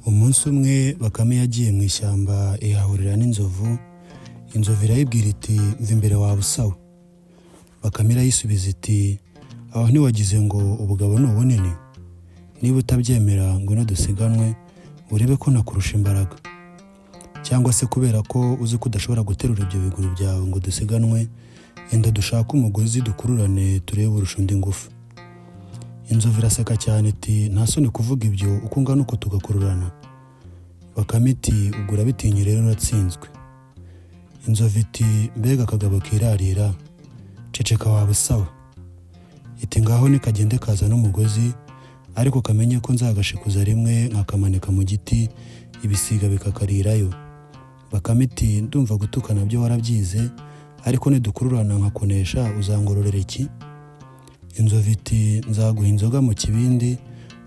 Umunsi umwe Bakame yagiye mu ishyamba ihahurira n'inzovu. Inzovu irayibwira iti: "Mva imbere wawe usawe." Bakame irayisubiza iti: "Aho ntiwagize ngo ubugabo ni ubunini? Niba utabyemera, ngwino dusiganwe urebe ko nakurusha imbaraga. Cyangwa se kubera ko uzi ko udashobora guterura ibyo biguru byawe ngo dusiganwe, enda dushake umugozi dukururane, turebe urusha undi ngufu." Inzovu iraseka cyane iti: "Nta soni kuvuga ibyo uko ungana uko tugakururana?" Bakame iti: "Ubwo urabitinye rero, uratsinzwe." Inzovu iti: "Mbega akagabo kirarira! Ceceka waba usawa." Iti: "Ngaho nikagende kaza n'umugozi, ariko kamenye ko nzagashikuza rimwe nkakamanika mu giti, ibisiga bikakarirayo." Bakame iti: "Ndumva gutukana byo warabyize, ariko nidukururana nkakunesha uzangororera iki?" Inzovu iti: "Nzaguha inzoga mu kibindi,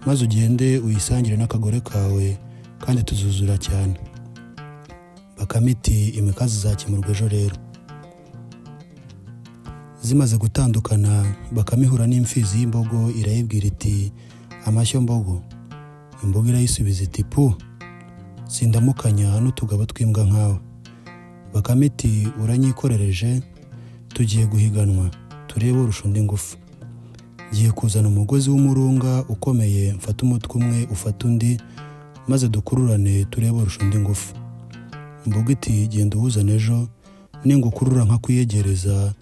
maze ugende uyisangire n'akagore kawe, kandi tuzuzura cyane." Bakame iti: "Imikazi izakemurwa ejo rero." Zimaze gutandukana, Bakame ihura n'imfizi y'imbogo, irayibwira iti: "Amashyo mbogo." Imbogo irayisubiza iti: "Pu, sindamukanya n'utugabo tw'imbwa nkawe." Bakame iti: "Uranyikorereje, tugiye guhiganwa turebe urusha undi ngufu. Ngiye kuzana umugozi w'umurunga ukomeye, mfate umutwe umwe, ufate undi, maze dukururane turebe urusha undi ngufu." Imbogo iti: "Genda uwuzane ejo, ningukurura nkakwiyegereza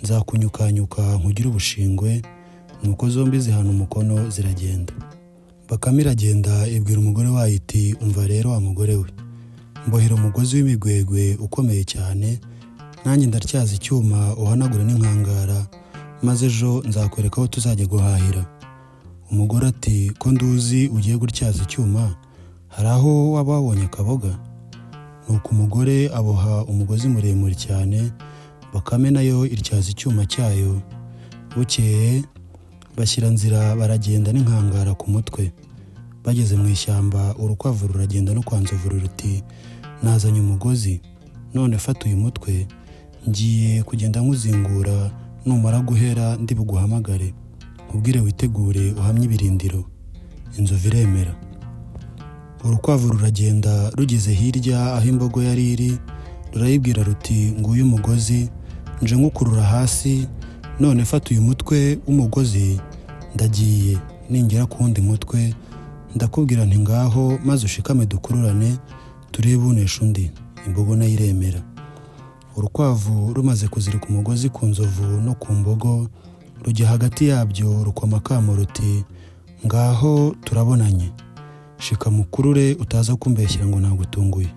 nzakunyukanyuka nkugire ubushingwe." Nuko zombi zihana umukono ziragenda. Bakame iragenda ibwira umugore wayo iti: "Umva rero wa mugore we, mbohera umugozi w'imigwegwe ukomeye cyane, nanjye ndatyaza icyuma, uhanagure n'inkangara, maze ejo nzakwereka aho tuzajya guhahira." Umugore ati: "Ko nduzi ugiye gutyaza icyuma, hari aho waba wabonye akaboga?" Nuko umugore aboha umugozi muremure cyane, Bakame nayo ityaza icyuma cyayo. Bukeye bashyira nzira, baragenda n'inkangara ku mutwe. Bageze mu ishyamba, urukwavu ruragenda no kwa nzovu ruti: "Nazanye umugozi, none fata uyu mutwe, ngiye kugenda nkuzingura, numara guhera ndi buguhamagare nkubwire witegure uhamye ibirindiro." Inzovu iremera. Urukwavu ruragenda, rugeze hirya aho imbogo yari iri, rurayibwira ruti: "Nguyu umugozi, nje nkukurura hasi, none fata uyu mutwe w'umugozi, ndagiye. Ningera ku wundi mutwe ndakubwira nti ngaho, maze ushikame dukururane turebe unesha undi." Imbogo nayo iremera. Urukwavu rumaze kuzirika umugozi ku nzovu no ku mbogo, rujya hagati yabyo, rukoma akamo ruti: "Ngaho turabonanye, shika mukurure, utaza kumbeshyira ngo nagutunguye."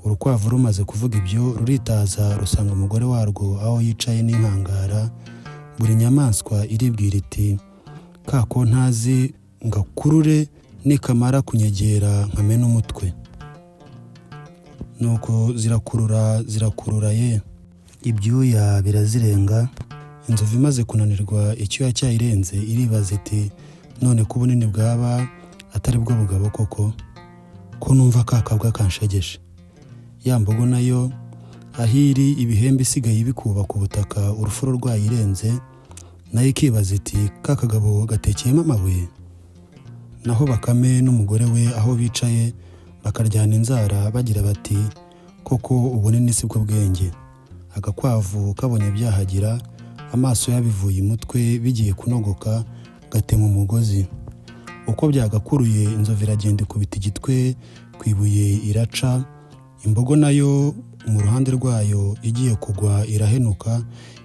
Urukwavu rumaze kuvuga ibyo, ruritaza, rusanga umugore warwo aho yicaye n'inkangara. Buri nyamaswa iribwira iti: "Ka ko ntazi ngakurure, nikamara kunyegera nkamena umutwe." Nuko zirakurura, zirakurura ye, ibyuya birazirenga. Inzovu imaze kunanirwa, icyuya cyayirenze, iribaza iti: "None ko ubunini bwaba atari bwo bugabo koko, ko numva ka kabwa kanshegeshe?" Ya mbogo nayo aho iri, ibihembe isigaye ibikuba ku butaka, urufuro rwayirenze, nayo ikibaza iti: "Ka kagabo gatekeyemo amabuye." Naho Bakame n'umugore we aho bicaye bakaryana inzara, bagira bati: "Koko ubunini si bwo bwenge." Agakwavu kabonye byahagira, amaso yabivuye imutwe bigiye kunogoka, gatema umugozi. Uko byagakuruye, inzovu iragenda ikubita igitwe ku ibuye iraca. Imbogo nayo mu ruhande rwayo igiye kugwa irahenuka,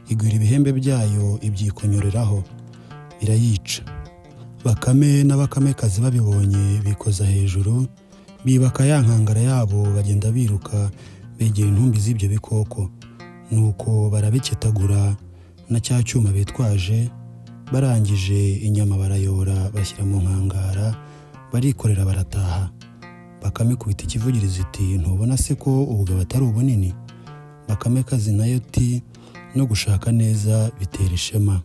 igwira ibihembe byayo, ibyikonyoreraho, irayica. Bakame n'abakamekazi babibonye bikoza hejuru, bibaka ya nkangara yabo, bagenda biruka begera intumbi z'ibyo bikoko. Nuko barabiketagura na cya cyuma bitwaje. Barangije, inyama barayora, bashyira mu nkangara, barikorera, barataha. Bakame ikubita ikivugirizo iti: "Ntubona se ko ubugabo atari ubunini?" Bakamekazi nayo iti: "No gushaka neza bitera ishema."